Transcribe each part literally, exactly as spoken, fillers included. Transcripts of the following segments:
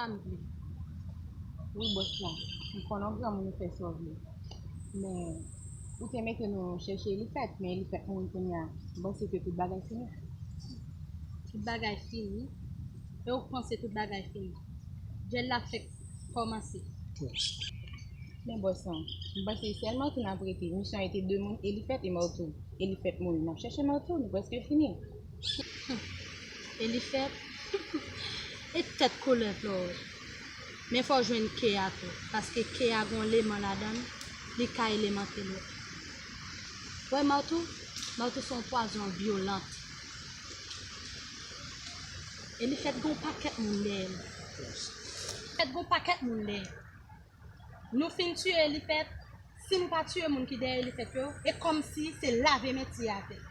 Sa m vle. Wi, bòs la. M konnen w granmoun, ou fè sa w vle. Men, ou te mete nou chèche Elifèt, men Elifèt mouri kounye a. M panse ke tout bagay fini. Tout bagay fini? E ou panse tout bagay fini? Djèl la fèk kòmanse. Men bòs lan, m panse se sèl Martou n ap rete. Misyon an rete de moun, Elifèt e Martou. Elifèt mouri, n ap chèche Martou, nou prèske fini. Elifèt, e tèt koulèv la w wè. Men fò w jwenn ke a tou, paske ke a gon leman ladan l, li ka elemante lòt. Wè Martou, Martou se yon pwazon vyolan. Elifèt gon pakèt moun dèyè l. Elifèt gon pakèt moun dèyè l. Nou fin tiye Elifèt, si nou pa tiye moun ki dèyè Elifèt yo, e kòmsi se lave men tiye atè.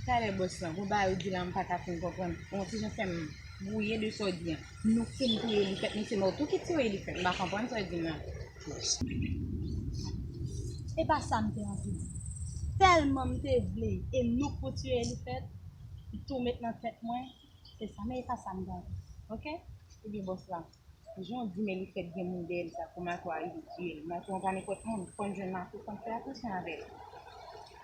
Talè bòs lan, gon bagay ou di la m pa ka fin konprann. Ou yon ti jan fè m bwouye de sa w di an. Nou fin tiye Elifèt, men se Martou ki tiye Elifèt. M pa konprann sa w di m lan. E pa sa m te anvi di. Tèlman m te vle e nou pou tiye Elifèt, m tou met nan tèt mwen, se sa, men e pa sa m te anvi. Oke? Ebyen bòs la, jan w di m Elifèt gen moun dèyè l sa, pou Martou a rive tiye l. Martou an pa nenpòt moun, fò n jwenn Martou, fò n fè atansyon avè l.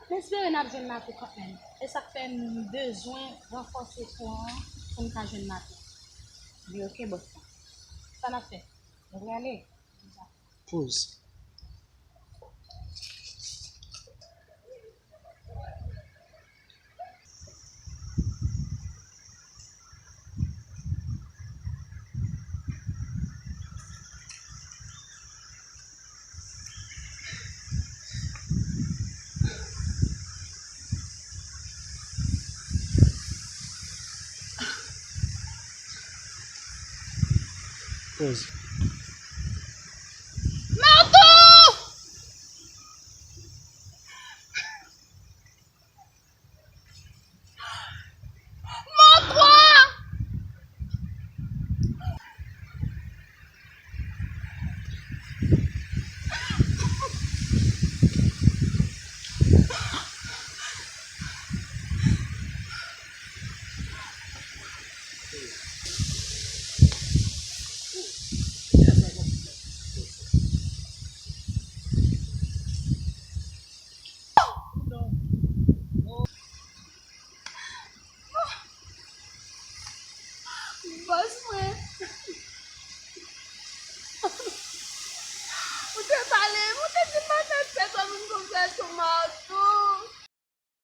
M espere n ap jwenn Martou kanmenm. E sa k fè m bezwen ranfòse pon an pou n ka jwenn Martou. Li oke bòs la. Sa n ap fè? Nou prale? Poz. Poz.